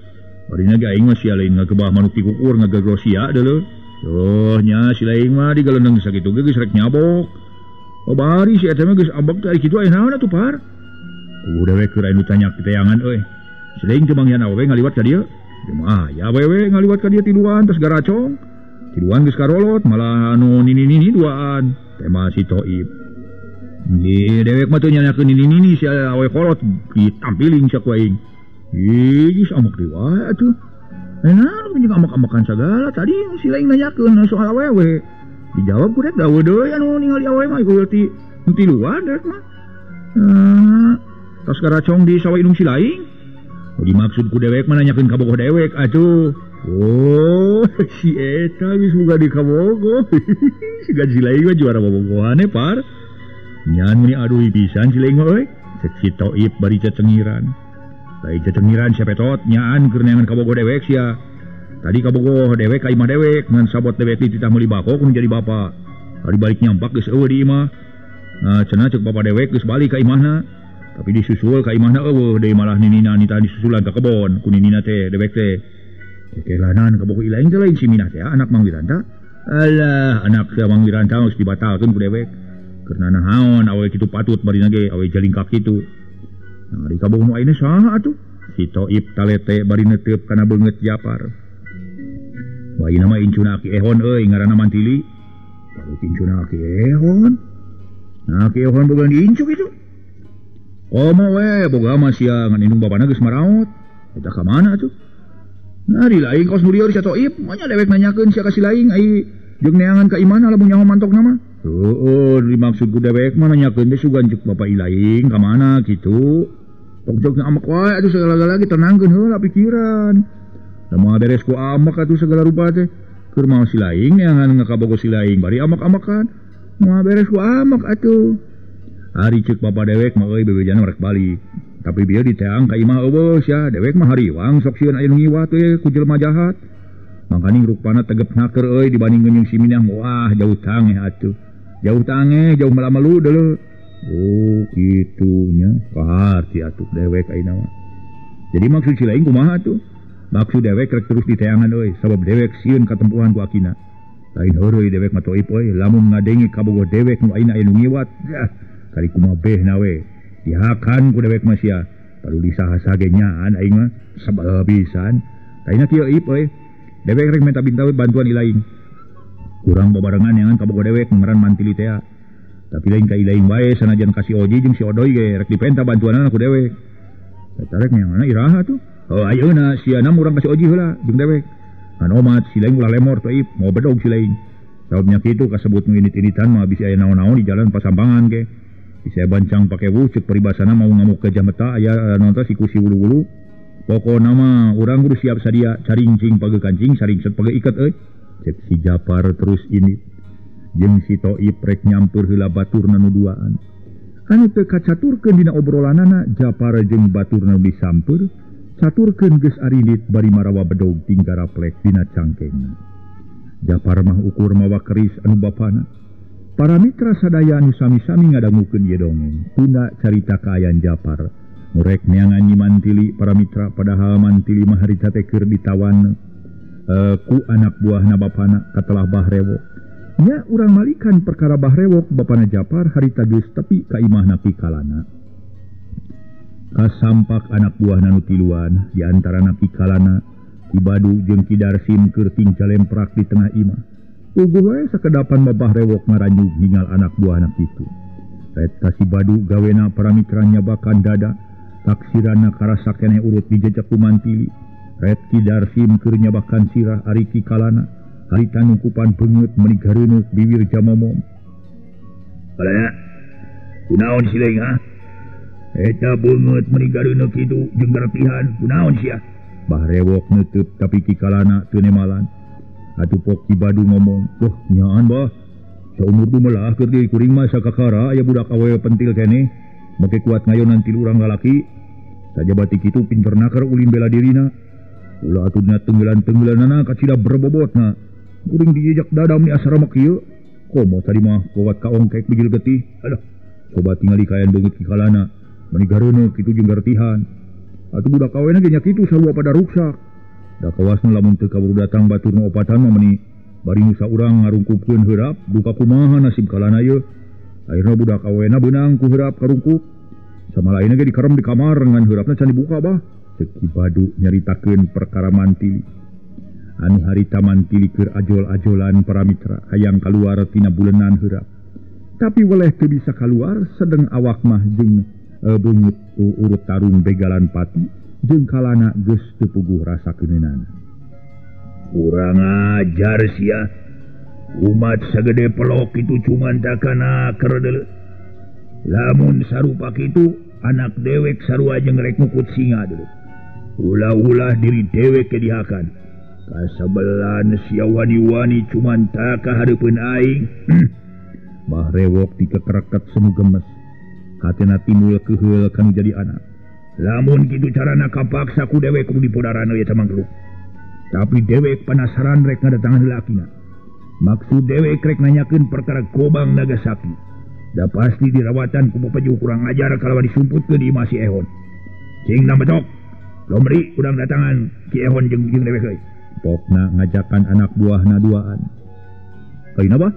Barina ge aing mah sia lain ngagebah manuk ti kukur ngagegero sia deuleu. Tuh nya si lain mah digalendeng sakitu ge geus rek nyabok. Oh bari si eta mah geus ambek teh ari kitu aya naon atuh par? Ku dewek keur aya nu tanya piteangan euy. Si lain teu manggihan awewe ngaliwat ka dieu. Ah, ya wewe ngaliwat ka dieu tiluan terus garacong. Tiluan geus karolot malah anu nini-nini duaan. Tema si Toib. Nggih, dewek mah teu nyanyakeun nini-nini si awe kolot ditampiling sia ku aing. Ih, geus amuk deui wae atuh. Enak jeung amak-amakan sagala tadi si lain nanyakeun soal awewe. Dijawab ku rek dawe deui anu ningali awewe mah ieu ti tiluan dewek mah. Tos garacong di sawah indung si lain. Dimaksud ku dewek mah nanyakeun kabogoh dewek atuh. Oh, si eta geus boga di kabogoh. Siga si lain mah juara bobogohane par. Nyan meuni aduh pisan si lain mah euy. Cek si Toib bari cecengiran. Lain cecengiran sia petot nyaan keur neangan kabogoh dewek sia. Tadi kabogoh dewek ka imah dewek ngan sabot dewek dititah meuli bako kudu jadi bapa. Ari balik nyampak geus eueuh di imah. Nah, cenah cek bapa dewek geus balik ka imahna. Tapi disusul ka imahna eueuh deui malah ninina nita disusulan ka kebon ku ninina teh dewek teh. Kekelanan kabogoh ilaing teh lain si Minah teh anak Mang Wiranta. Alah anak si Mang Wiranta geus dibatalkeun ku dewek. Karena naon awe kitu patut barina ge awe jalingkak kitu. Nah ari kabogoh nu ayeuna saha atuh? Si Toib talete bari neuteup kana beungeut Japar. Wah ieu mah incuna Aki Ehon euy ngaranna Mantili. Baru incuna Aki Ehon. Nah Aki Ehon boga diincu kitu. Komo we boga mah sia ngan indung bapana geus maraot. Eta ka mana atuh? Nah di lain kos nu dieu si Toib, mah nya dewek nanyakeun sia ka si lain ai jeung neangan ka imahna lamun nyaho mantokna mah. Heueuh dimaksud ku dewek mah nanyakeun teh sugan ceuk bapa ilaing ka mana kitu. Tong ceuk amek wae atuh segala-gala ge tenangkeun heula pikiran. Da moal beres ku amek atuh segala rupa teh. Keur mau si laing neangan ngakabogo si laing bari amak-amakan. Moal beres ku amak atuh. Ari ceuk bapa dewek mah euy bebejana rek balik. Tapi bieu diteang ka imah eueuh sia, dewek mah hariwang sok sieun aya nu ngiwat we ku jelema jahat. Mangkaning rupana tegep naker euy dibandingkeun jeung si Minah wah jauh tangeh atuh. Jauh tangeh, jauh malamelu deuleu. Oh kitu nya, kaharti atuh dewek ayeuna mah. Jadi maksud si laing kumaha atuh? Maksud dewek rek terus diteangan euy, sabab dewek sieun katempuhan ku akina. Lain heureuy dewek mah toib euy, lamun ngadenge kabogoh dewek nu ayeuna aya nu ngiwat, yah kari kumaha behna we. Dihakan ku dewek mah sia, paduli saha-saha ge nyaan aing mah sabal pisan. Ayeuna kieu ip euy, dewek rek minta binta we bantuan ilaing. Kurang babarengan nyangan kabogoh dewek ngaran Mantili tea. Tapi lain ka ilaing wae sanajan ka si Oji jeung si Odoy ge rek dipenta bantuanana ku dewek. Eta rek nyanganna iraha tuh. Oh ayeuna siana urang ka si Oji heula jeung dewek. Ngan omat si laing ulah lemor teh ip, mau bedog si laing. Sababnya kitu kasebut nu init-initan mah bisi aya naon-naon di jalan pasambangan ge. Bisa bancang pake wuh ceuk paribasana mau ngamuk ke jameta aya naon teh siku si wulu-wulu. Pokona mah urang kudu siap sadia carincing page kancing saringset page iket euy. Cek si Japar terus ini jeung si Toib rek nyampur heula baturna nu duaan. Anu teu kacaturkeun dina obrolanana Japar jeung baturna nu disampeur caturkeun geus arindit bari marawa bedog tinggaraplek dina cangkengna. Japar mah ukur mawa keris anu bapana. Para mitra sadaya anu sami-sami ngadangukeun ieu dongeng. Tunda carita kaayaan Japar. Murek neangan Nyi Mantili para mitra padahal Mantili mah harita teh keur ditawan ku anak buahna bapana katelah Bah Rewok. Nya urang malikan perkara Bah Rewok bapana Japar harita geus tepi ka imahna Ki Kalana. Kasampak anak buahna nu tiluan di antarana Ki Kalana, Ki Badu jeung Ki Darsim keur tingjalemprak di tengah imah. Puguh we sakedapan mah Bah Rewok ngaranjug ningal anak buahna kitu. Ret ka si Badu gawena para mitra nyabakan dada, taksirana karasa keneh urut dijejak ku Mantili. Ret Ki Darsim keur nyabakan sirah ari Ki Kalana harita nungkupan beungeut meuni gareuneuh bibir jamomom. Kalana kunaon si laing ha? Eta beungeut meuni gareuneuh kitu jeung garetihan kunaon sia? Bah Rewok neuteub tapi Ki Kalana teu nemalan. Atuh pok Ki Badu ngomong, "Wah, nyaan bah. Saumur dumelah keur di kuring mah sakakara aya budak awewe pentil keneh, make kuat ngayonan tilu urang lalaki. Sajaba ti kitu pinter naker ulin bela dirina. Ulah atuh dina tenggelan-tenggelanana kacida berbobotna. Kuring dijejak dada meni asara mah kieu. Komo tadi mah kuat kaongkek bijil getih. Aduh, coba tingali kaayaan beungeut Ki Kalana, meuni gareuneuh kitu jeung garetihan. Atuh budak awena ge nya kitu sarua pada ruksak. Da kawasna lamun teu kaburu datang batur nu opatan mah meuni bari nu saurang ngarungkupkeun heurap duka kumaha nasib Kalana ieu. Akhirna budak awena beunang ku heurap karungkup. Sama lainna ge dikerem di kamar ngan heurapna can dibuka bah." Cek Ki Badu nyaritakeun perkara Mantili. Anu harita Mantili keur ajol-ajolan para mitra hayang kaluar tina bulenan heurap. Tapi weleh teu bisa kaluar sedeng awak mah jeung beungeut urut tarung begalan pati jeung Kalana geus teu puguh rasa keuneunana. Kurang ajar sia. Umat sagede pelok itu cuman takana keur deuleu. Lamun sarupa kitu anak dewek sarua jeung rek ngukut singa deuleu. Ulah-ulah diri dewek ke dihakan. Kasabelan sia wani-wani cuman taka hareupeun aing. Bah Rewok dikekereket semu gemes. Hatena timbul keheul kanu jadi anak. Lamun kitu carana kapaksa ku dewek kudu dipodaran euy eta mangkeluk. Tapi dewek penasaran rek ngadatangan heula akina. Maksud dewek rek nanyakeun perkara Gobang Nagasaki. Da pasti dirawatan ku pepeju kurang ajar kalawan disumputkeun di imah si Ehon. Cing nambetok. Lomri urang datangan Ki Ehon jeung dewek euy. Pokna ngajakan anak buahna duaan. Kaina bah?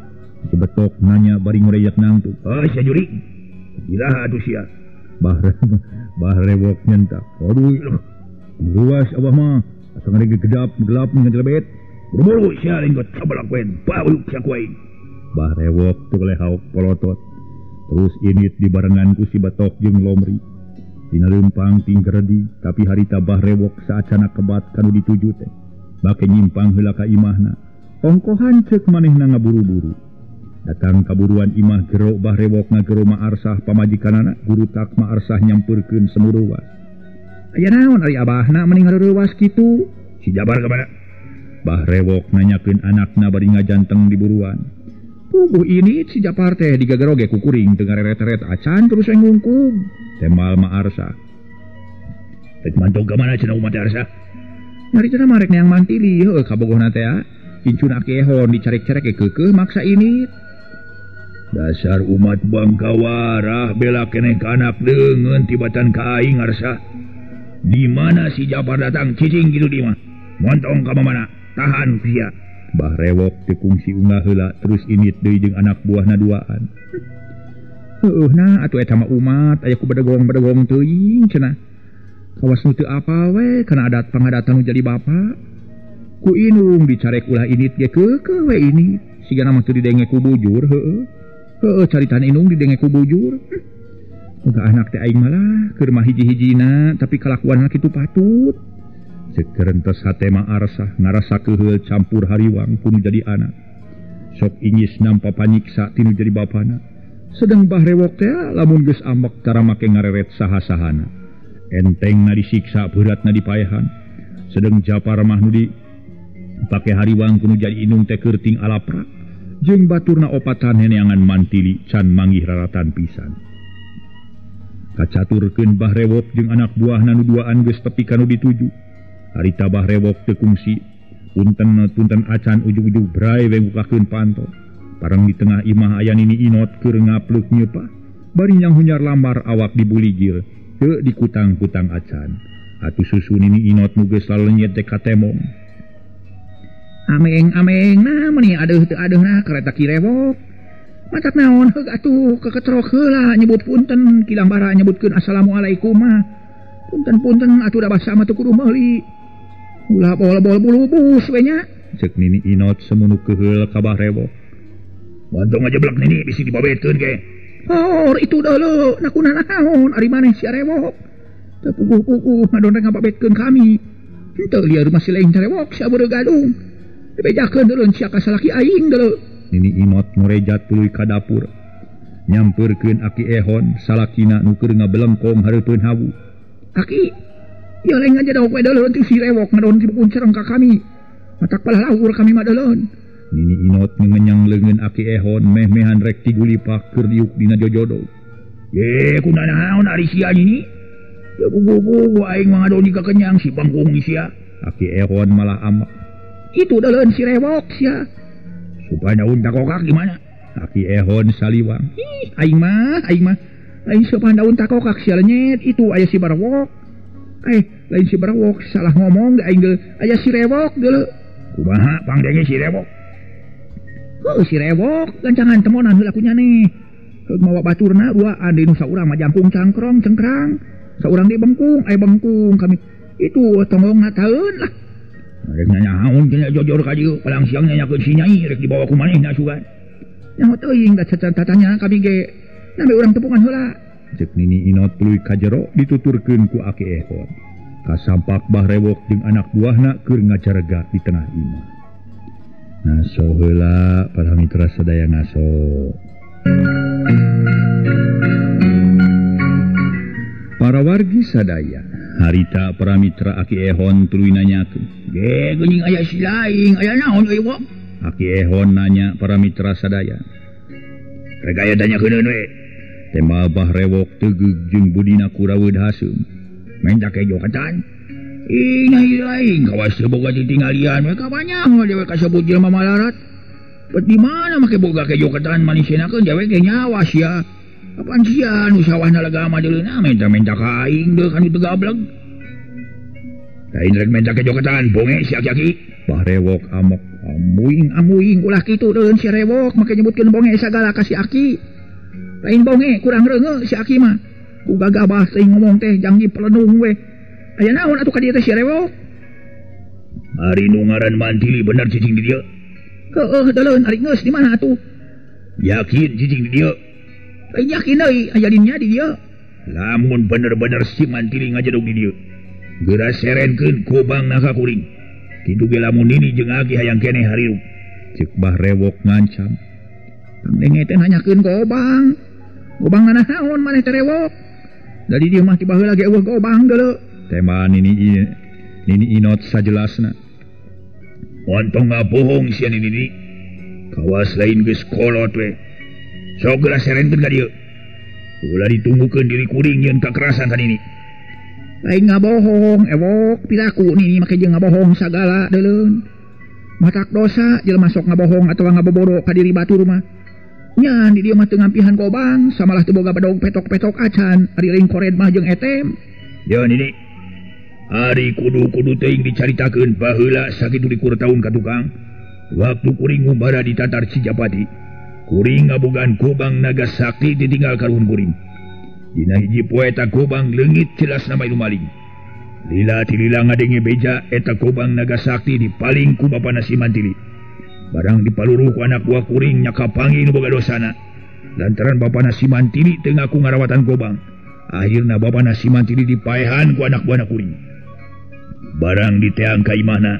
Si Betok nanya bari ngurejak nangtu. Heuh sia juri. Iraha atuh sia. Bah Rewok nyentak. Aduh, luas abah mah. Asa ngarege gedap gelap ngajelebet. Buru-buru sia lain got sabalak we. Bauluk sia ku aing. Bah Rewok teu lehaok polotot. Terus init dibarengan ku si Betok jeung Lomri. Dina leumpang tinggeredi tapi harita Bah Rewok saacana kebat kanu dituju teh. Bake nyimpang heula ka imahna. Ongkohan ceuk manehna ngaburu-buru. Datang kaburuan imah gero Bah Rewok ngagero Maarsah pamajikanana gurutak Maarsah nyampeurkeun semu reuwas. Aya naon ari abahna meni ngareurewas kitu? Si Jabar ka mana? Bah Rewok nanyakeun anakna bari ngajanteng di buruan. Puguh ini si Japar teh digageroge ku kuring teu ngareret-eret acan terus we ngungkug. Temal Ma Arsa. Rek mantog ka mana cenah umat Arsa? Nyari cenah mah rek neang Mantili heueuh kabogohna teh. Incun Aki Ehon dicarek-carek ge keukeuh maksa ini. Dasar umat bangkawarah bela keneh ka anak deungeun tibatan ka aing Arsa. Di mana si Japar datang cicing kitu di mah. Montong ka mana? Tahan sia. Bah Rewok teu kungsi unggah heula terus init deui jeung anak buahna duaan. Heueuh na atuh eta mah umat aya ku bedegong-bedegong teuing cenah. Kawas nu teu apal we kana adat pangadatan nu jadi bapa. Ku inung dicarek ulah init ge keukeuh we ini. Sigana mah teu didenge ku bujur heueuh. Heueuh caritaan inung didenge ku bujur. Boga anak teh aing malah keur mah hiji-hijina tapi kalakuanna kitu patut. Ceuk rentes hate Ma Arsa ngarasa keuheul campur hariwang ku nu jadi anak. Sok ingis nampa panyiksa ti nu jadi bapana. Sedang Bah Rewok teh lamun geus ambek cara make ngareret saha-sahana. Entengna disiksa beuratna dipaehan. Sedang Japar mah nu di pake hariwang ku nu jadi inung teh keur ting alaprak. Jeung baturna opatan heneangan Mantili can manggih raratan pisan. Kacaturkeun Bah Rewok jeung anak buahna nu duaan geus tepi ka nu dituju. Harita Bah Rewok teu kungsi, punten-punten acan ujug-ujug brai we ngukakeun panto. Pareng di tengah imah aya Nini Inot keur ngapleuk nyeupah. Bari nyanghunyar lambar awak dibuligir, teu dikutang-kutang acan. Atuh susu Nini Inot nu geus lalenyet teh katemong. Ameng-ameng nah meuni adeuh teu adeuh nah kareta Ki Rewok. Matak naon heug atuh keketrok heula nyebut punten kilang bara nyebutkeun assalamualaikum mah. Punten-punten atuh da basa mah teu kudu meuli. Ulah bol-bol bulubus we nya. Ceuk Nini Inot semunu keuheul ka Bah Rewok. Montong ngajeblek Nini bisi dibabetkeun ge. Hor itu deuleu nakuna naon ari maneh si Rewok. Teu puguh-puguh ngadon rek ngababetkeun kami. Henteu lieur masih lain Rewok sia beureum gadung. Dibejakeun deuleu sia ka salaki aing deuleu. Nini Inot ngorejat tuluy ka dapur. Nyampeurkeun Aki Ehon salakina nu keur ngabelengkong hareupeun hawu. Aki, ieu lain ngajadog we deuleu ti si Rewok ngadon ti kuncereng ka kami. Matak palah lahur kami mah deuleu. Nini Inot ngenyang leungeun Aki Ehon meh-mehan rek tigulipak keur diuk dina jojodo. Ye, kunanaon ari sia nini? Ya puguh-puguh aing mah ngadon ka kenyang si bangkung sia. Aki Ehon malah amak. Itu deuleu si Rewok sia. Supaya daun takokak gimana? Aki Ehon saliwang. Ih, aing mah. Lain sopan daun takokak sia lenyet itu aya si Barwok. Lain si Barwok salah ngomong aing geus aya si Rewok geuleuh. Kumaha pangdenge si Rewok? Heuh si Rewok gancangan temonan heula ku nyaneh. Heug mawa baturna duaan deui nu saurang mah jangkung cangkrong cengkrang. Saurang deui bengkung, aya bengkung kami. Itu tonggongna taeun lah. Rek nyanyaon cenah jojor ka dieu, palang siang nanyakeun si Nyai rek dibawa ku manehna sugan. Nyaho teuing da caca-cacanya kami ge. Nambe urang tepungan heula. Ceuk Nini Inot tuluy ka jero dituturkeun ku Aki Ehon. Kasampak Bah Rewok jeung anak buahna keur ngajarega di tengah imah. Ngaso heula para mitra sadaya ngaso. Para wargi sadaya, harita para mitra Aki Ehon tuluy nanyakeun. Ge geuning aya si laing, aya naon euy wok? Aki Ehon nanya para mitra sadaya. Rek aya tanyakeun we. Tema Bah Rewok tegeug jeung budina kuraweud haseum. Menta kejo katan. Ih, nyai laing kawas teu boga titinggalian we kabanyak dewe kasebut jelema malarat. Bet di mana make boga kejo ketan manisienakeun dewe ge nyawa sia. Apaan sia nu sawahna lega mah deuleuna menta-menta ka aing deui kan teu gableg. Lain rek menta kejo ketan bonge si aki-aki. Bah Rewok amok. Amuing-amuing ulah kitu deun si Rewok make nyebutkeun bonge sagala ka si aki. Lain bonge kurang reungeu si aki mah. Ku gagabah teh ngomong teh janggi pelenung we. Aya naon atuh ka dieu teh si Rewok? Ari nu ngaran Mantili bener cicing di dieu. Heueuh deuleuh ari geus di mana atuh? Yakin cicing di dieu. Lain yakin deui aya dinya di dieu. Lamun bener-bener si Mantili ngajedog di dieu. Geura serenkeun kobangna ka kuring. Kitu ge lamun nini jeung aki hayang keneh harirup. Ceuk Bah Rewok ngancam. Pangdenge teh nanyakeun gobang. Gobang naon maneh teh Rewok? Dari dieu mah ti baheula ge eueuh gobang deuleu. Tema Nini Inot sajelasna. Ontong ngabohong sia nini. Kawas lain geus kolot we. Sok geura serenkeun ka dieu. Ulah ditunggukeun diri kuring yeun kakerasan ka nini. Lain ngabohong ewok piraku nini make jeung ngabohong sagala deuleun. Matak dosa jelema sok ngabohong atawa ngaboboro ka diri batur mah. Nya di dieu mah teu ngampihan gobang, samalah teu boga bedog petok-petok acan, ari lain kored mah jeung etem. Ya nini. Ari kudu-kudu teuing dicaritakeun baheula sakitu likur taun ka tukang. Waktu kuring ngumbara di Tatar Cijapati, kuring ngabogaan gobang naga sakti ditinggal karuhun kuring. Dina hiji poe eta gobang leungit jelas nama ilu maling. Lila tilila ngadenge beja eta gobang naga sakti dipaling ku bapana si Mantili. Barang dipaluruh ku anak buah kuring nya kapanggih nu boga dosana. Lantaran bapana si Mantili teu ngaku ngarawatan gobang. Akhirna bapana si Mantili dipaehan ku anak buahna kuring. Barang diteang ka imahna,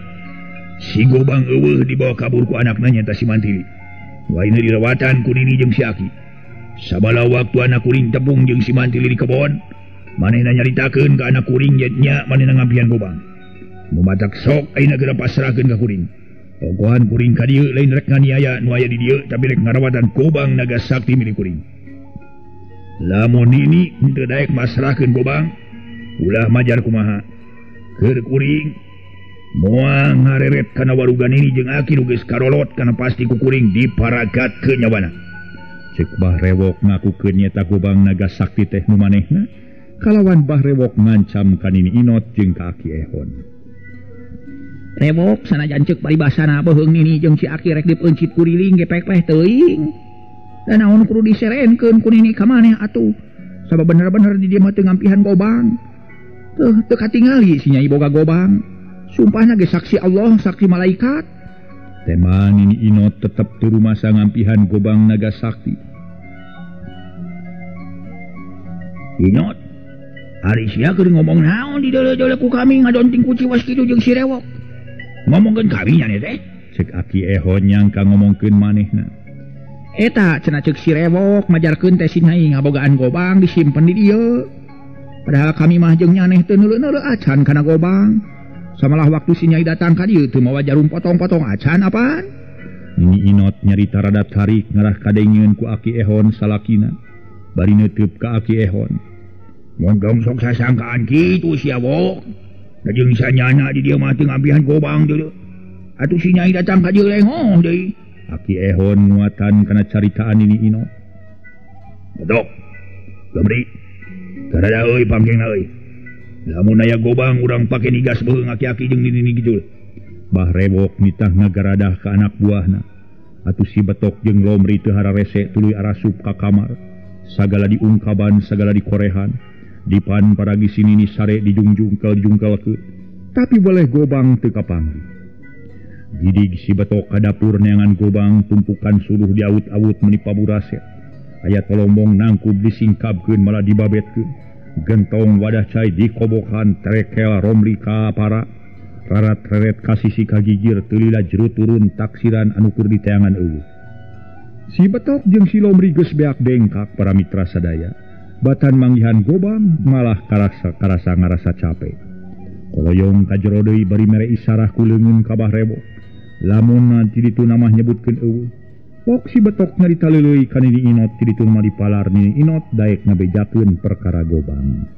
si gobang eueuh dibawa kabur ku anakna nyata si Mantili. Waina dirawatan ku nini jeung si Aki. Sabala waktu anak kuring tepung jeung si Mantili di kebon, manehna nyaritakeun ka anak kuring nya manehna ngampihan gobang. Nu matak sok ayeuna geura pasrahkeun ka kuring. Ogohan kuring ka dieu lain rek nganiaya nu aya di dieu tapi rek ngarawatan gobang naga sakti milik kuring. Lamun nini henteu daek masrahkeun gobang, ulah majar kumaha. Keur kuring moal ngareret kana warugan ini jeung aki nu geus karolot kana pasti ku kuring diparagatkeun nyawana. Cek Bah Rewok ngakukeun nyeta gobang naga sakti teh nu manehna kalawan Bah Rewok ngancam ka Nini Inot jeung ka Aki Ehon. Rewok sanajan ceuk paribasana beuheung nini jeung si Aki rek dipeuncit kuriling ge pek-peh teuing. Da naon kudu diserenkeun ku nini ka maneh atuh. Sabab bener-bener di dieu mah teu ngampihan gobang. Teuh teu katingali si Nyai boga gobang. Sumpahna ge saksi Allah, saksi malaikat. Tema Nini Inot tetep teu rumasa ngampihan gobang naga sakti. Inot, ari sia keur ngomong naon di deuleu-deuleu ku kami ngadonting ku ciwas kitu jeung si Rewok. Ngomongkeun kami nya teh? Cek Aki Ehon nyangka ngomongkeun manehna. Eta cenah ceuk si Rewok majarkeun teh si Nyai ngabogaan gobang disimpen di dieu. Padahal kami mah jeung nyaneh teu neuleu-neuleu acan kana gobang. Samalah waktu si Nyai datang ka dieu teu mawa jarum potong-potong acan apaan? Nini Inot nyarita rada tarik ngarah kadengeun ku Aki Ehon salakina. Bari neuteub ka Aki Ehon. Montong sok sasangkaan kitu sia wok. Da jeung sanyana di dieu mah teu ngampihan gobang deuleu. Atuh si Nyai datang ka dieu lengoh deui. Aki Ehon nguatan kana caritaan Nini Inot. Bedok. Lomri. Karada euy pangkengna euy. Lamun aya gobang urang pake nigas beuheung aki-aki jeung nini gijul. Bah Rewok nitah ngagaradah ka anak buahna. Atuh si Betok jeung Lomri teu hararese tuluy arasup ka kamar. Sagala diungkaban, sagala dikorehan. Dipan paragi si nini sare dijungjungkel-jungkelkeun. Tapi boleh gobang teu kapanggih. Gidig si Betok ka dapur neangan gobang tumpukan suluh diawut-awut meni paburaset. Aya tolombong nangkub disingkabkeun malah dibabetkeun. Gentong wadah cai dikobokan trekel romli ka para rarat-reret kasisi kagigir teu lila jero turun taksiran anu keur diteangan eueuh. Si Betok jeung si Lomri geus beak dengkak para mitra sadaya. Batan manggihan gobang malah karasa ngarasa capek. Koloyong ka jero deui bari mere isarah ku leungeun ka Bah Rewok. Lamun ti ditu mah nyebutkeun eueuh. Pok si Betok nyarita leuleuy ka Nini Inot ti ditu mah dipalar Nini Inot daek ngabejakeun perkara gobang.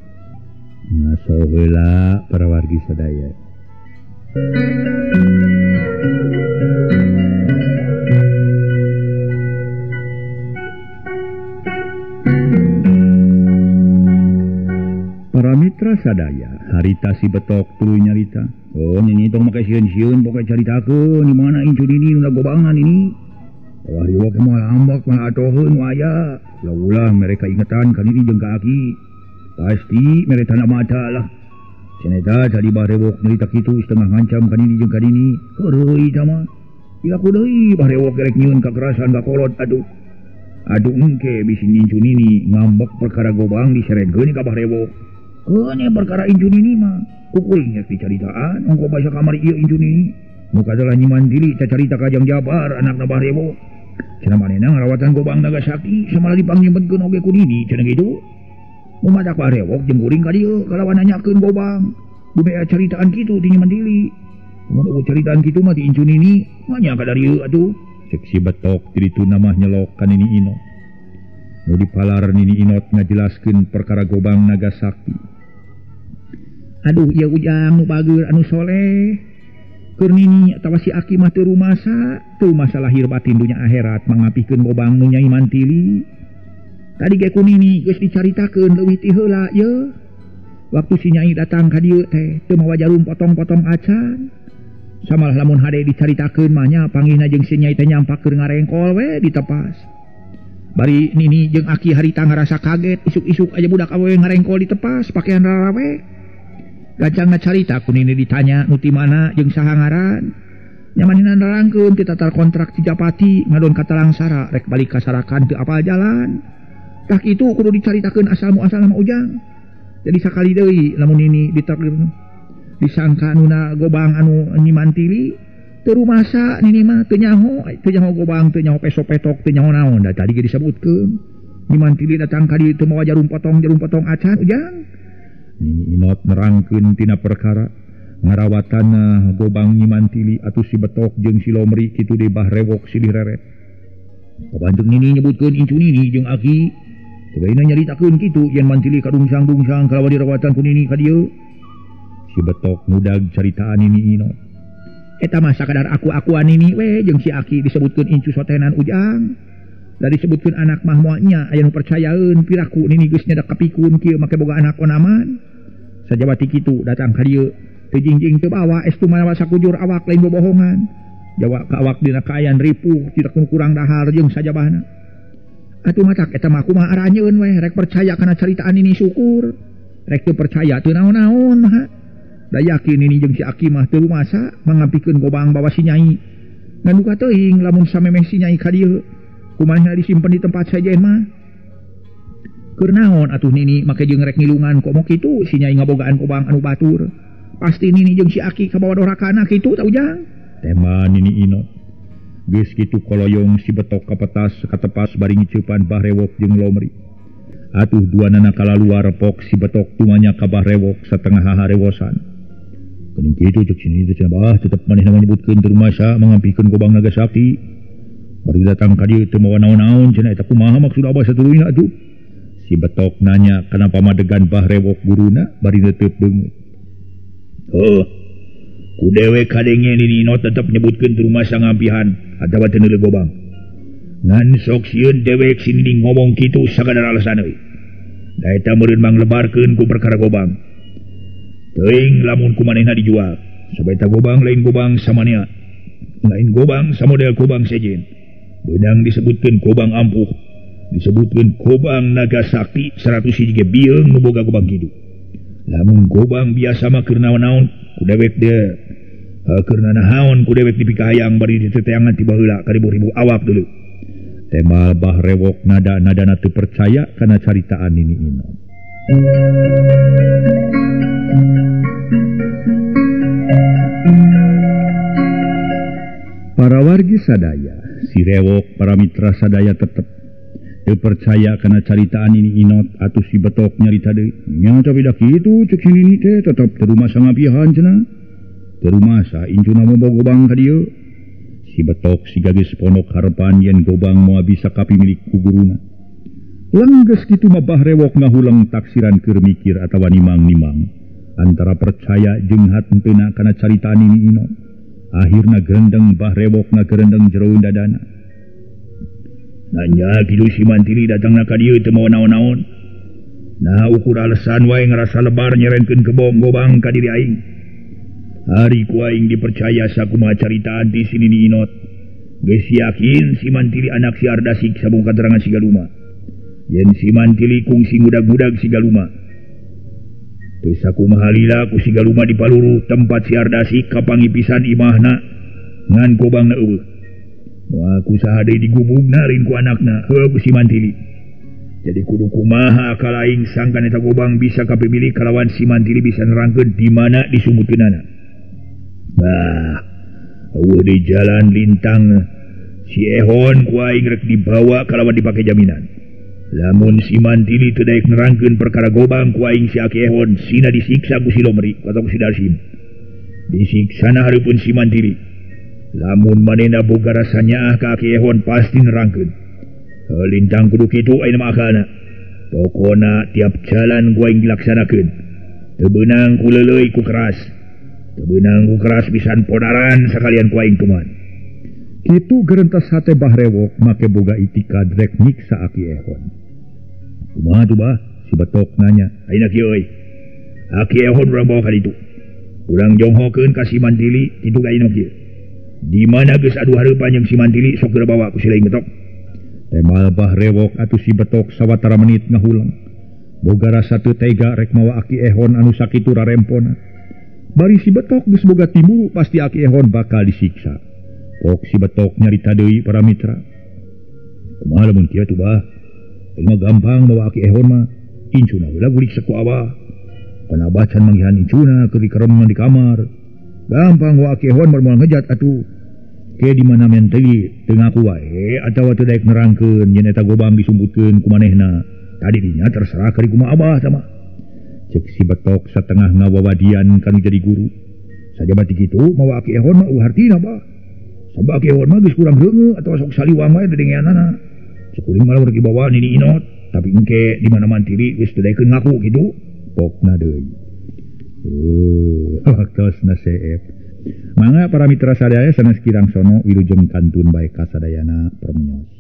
Ngaso heula para wargi sadaya. Para mitra sadaya, harita si Betok tuluy nyarita. Oh, nini tong make sieun-sieun pokoe caritakeun di mana incu nini nu gobangan ini. Wah, rewok moal ambak mah atoheun nu aya. Ulah mereka ingetan ka nini jeung ka aki. Pasti mereka tanda mata lah. Cenah tadi Bah Rewok nyarita kitu setengah ngancam ka nini jeung ka nini. Heureuy tah mah. Pilaku deui Bah Rewok rek nyieun kakerasan ka kolot atuh. Aduh engke bisi incu nini ngambek perkara gobang diserenkeun ka Bah Rewok. Keun perkara incu nini mah ku kuring nya dicaritaan ongko basa kamari ieu incu nini. Muka adalah Nyi Mantili cacarita ka Jang Jabar anakna Bah Rewok. Cenah manehna ngarawatan gobang naga sakti samalah dipangnyebenkeun oge ku nini cenah kitu. Mumadak Bah Rewok jeung kuring ka dieu kalawan nanyakeun gobang. Bumea caritaan kitu ti Nyi Mantili. Mun eueuh caritaan kitu mah ti incu nini, mah nya ka dari ieu atuh. Cek si betok ti ditu mah nyelok ka Nini Inot. Nu dipalar Nini Inot ngajelaskeun perkara gobang naga sakti. Aduh ieu Ujang nu bageur anu soleh. Keur nini atawa si aki mah teu rumasa, teu masalah lahir batin dunya akhirat mangapihkeun gobang nu Nyai Mantili. Tadi ge ku nini geus dicaritakeun leuwih ti heula ye. Waktu si Nyai datang ka dieu teh teu mawa jarum potong-potong acan. Samalah lamun hade dicaritakeun mah nya panggihna jeung si Nyai teh nyampak keur ngarengkol we ditepas. Bari nini jeung aki harita ngarasa kaget isuk-isuk aja budak awewe ngarengkol ditepas pakaian rarawe. Gancang carita ku nini ditanya nu ti mana jeung saha ngaran. Nyamanina nerangkeun ti tatar kontrak ti Japati ngadon ka Talangsara rek balik ka Sarakan teu apal jalan. Tah kitu kudu dicaritakeun asal muasal nama Ujang. Jadi sakali deui lamun nini ditakdir disangka nuna gobang anu Nyi Mantili teu rumasa nini mah teu nyaho gobang teu nyaho peso petok teu nyaho naon da tadi ge disebutkeun. Nyi Mantili datang ka dieu teu mawa jarum potong acan Ujang. Nini Inot nerangkeun tina perkara ngarawatana gobang Nyi Mantili atuh si betok jeung si Lomri kitu di bah rewok silih reret. Kabanteung nini nyebutkeun incu nini jeung aki. Sabaina nyaritakeun kitu yen Mantili kadungsang-dungsang kalawan dirawatan ku nini ka dieu. Si betok ngudag caritaan Nini Inot. Eta mah sakadar aku-akuan nini we jeung si aki disebutkeun incu sotenan Ujang. Da disebutkeun anak mah moal nya aya nu percayaeun piraku nini geus nyadak kapikun kieu make boga anak onaman. Sajabati kitu datang ka dieu teu jingjing teu bawa estu manawa sakujur awak lain bobohongan. Jawa ka awak dina kaayaan ripuh tidak kurang dahar jeung sajabahna. Atuh matak eta mah kumaha aranyeun we rek percaya kana caritaan nini syukur. Rek teu percaya teu naon-naon mah. Da yakin nini jeung si aki mah teu rumasa mangampikeun gobang bawa si Nyai. Ngan duka teuing lamun samemeh si Nyai ka dieu kumaha disimpen di tempat saja mah. Keur naon atuh nini make jeung rek ngilungan komo kitu si Nyai ngabogaan gobang anu batur. Pasti nini jeung si aki kabawa dorakana kitu ta Ujang. Tema Nini Inot. Geus kitu koloyong si betok kapetas katepas bari ngiceupan bah rewok jeung Lomri. Atuh duanana kalaluar pok si betok tumanya ka bah rewok satengah harewosan. Geuning kitu ceuk si nini teh cenah bah tetep manehna menyebutkeun teu rumasa mangampikeun gobang naga sakti. Bari datang ka dieu teu mawa naon-naon cenah eta kumaha maksud abah satuluyna atuh. Si betok nanya kana pamadegan bah rewok guruna bari neuteup beungeut. Heuh. Ku dewek kadenge Nini Inot tetep nyebutkeun teu rumasa ngampihan atawa teu neuleuh gobang. Ngan sok sieun dewek si Nini ngomong kitu sakadar alasan euy. Da eta meureun manglebarkeun ku perkara gobang. Teuing lamun ku manehna dijual. Sabaeta gobang lain gobang samania. Lain gobang samodel gobang sejen. Beunang disebutkeun gobang ampuh. Disebutkeun gobang naga sakti 101 ge bieung nu boga gobang kitu. Lamun gobang biasa mah keur naon-naon ku dewek de keur nanaon ku dewek dipikahayang bari diteteangan ti baheula ka ribu-ribu awak dulu. Tema bah rewok nada-nadana teu percaya kana caritaan Nini Inot. Para wargi sadaya, si rewok para mitra sadaya tetep teu percaya kana caritaan Nini Inot atuh si betok nyarita deui. Nya tapi da kitu ceuk si nini teh tetep teu rumasa ngapihan cenah. Teu rumasa incuna mobo gobang ka dieu. Si betok siga geus pondok harepan yen gobang moal bisa kapimilik ku guruna. Langgeus kitu mah bah rewok ngahulang taksiran keur mikir atawa nimang-nimang antara percaya jeung hatenteuna kana caritaan Nini Inot. Akhirna gerendeng bah rewok ngagerendeng jero dadana. Nanya kitu si Mantili datangna ka dieu teu mawa naon-naon. Nah ukur alasan wae ngarasa lebar nyerenkeun kebong gobang ka diri aing. Hari ku aing dipercaya sakumaha caritaan ti si Nini Inot. Geus yakin si Mantili anak si Ardasik sabung katerangan si Galuma. Yen si Mantili kungsi ngudag-ngudag si Galuma. Teu sakumaha lila ku si Galuma dipaluru tempat si Ardasik kapangipisan imahna ngan gobangna eueuh. Moal ku saha deui digubugna lain ku anakna heuh ku si Mantili. Jadi kudu kumaha akal aing sangkan eta gobang bisa kapimilik kalawan si Mantili bisa nerangkeun di mana disumutkeunana. Bah, eueuh di jalan lintang si Ehon ku aing rek dibawa kalawan dipake jaminan. Lamun si Mantili teu daek nerangkeun perkara gobang ku aing si Aki Ehon sina disiksa ku si Lomri atau ku si Darsim. Disiksana hareupeun si Mantili. Lamun manehna boga rasa nyaah ka Aki Ehon pasti nerangkeun. Lintang kudu kitu ayeuna mah akalna. Pokona tiap jalan ku aing dilaksanakeun. Teu beunang ku leuleuy ku keras. Teu beunang ku keras pisan podaran sakalian ku aing kumaha. Kitu gerentas hate Bah Rewok make boga itikad rek nyiksa Aki Ehon. Kumaha tuh Bah? Si Betok nanya. Ayeuna kieu euy. Aki Ehon urang bawa ka ditu. Urang jonghokeun ka si Mantili kitu ka ayeuna kieu. Di mana geus adu hareupan jeung si Mantili sok geura bawa ku si Laing Betok. Temal Bah Rewok atuh si Betok sawatara menit ngahulang. Boga rasa teu tega rek mawa Aki Ehon anu sakitu rarempona. Bari si Betok geus boga timu pasti Aki Ehon bakal disiksa. Pok si Betok nyarita deui para mitra. Kumaha lamun kieu tuh Bah? Aing mah gampang mawa Aki Ehon mah. Incuna heula gulik saku abah. Kana abah can manggihan incuna keur dikerem di kamar. Gampang mawa Aki Ehon moal ngejat atuh. Ke di mana menteli teu ngaku wae atawa teu daek nerangkeun yen eta gobang disumbutkeun ku manehna. Tadi dinya terserah ka kumaha abah sama. Cek si Betok satengah ngawawadian kanu jadi guru. Sajaba ti kitu mawa Aki Ehon mah eueuh hartina Bah. Sabab Aki Ehon mah geus kurang reungeu atawa sok saliwang wae dedengeanana. Sakuring malah rek dibawa nini inot, tapi engke di mana Mantili geus teu daekeun ngaku kitu. Pokna deui. Waktosna seep. Mangga para mitra sadaya sanes kirang sono wilujeng kantun bae kasadayana permios.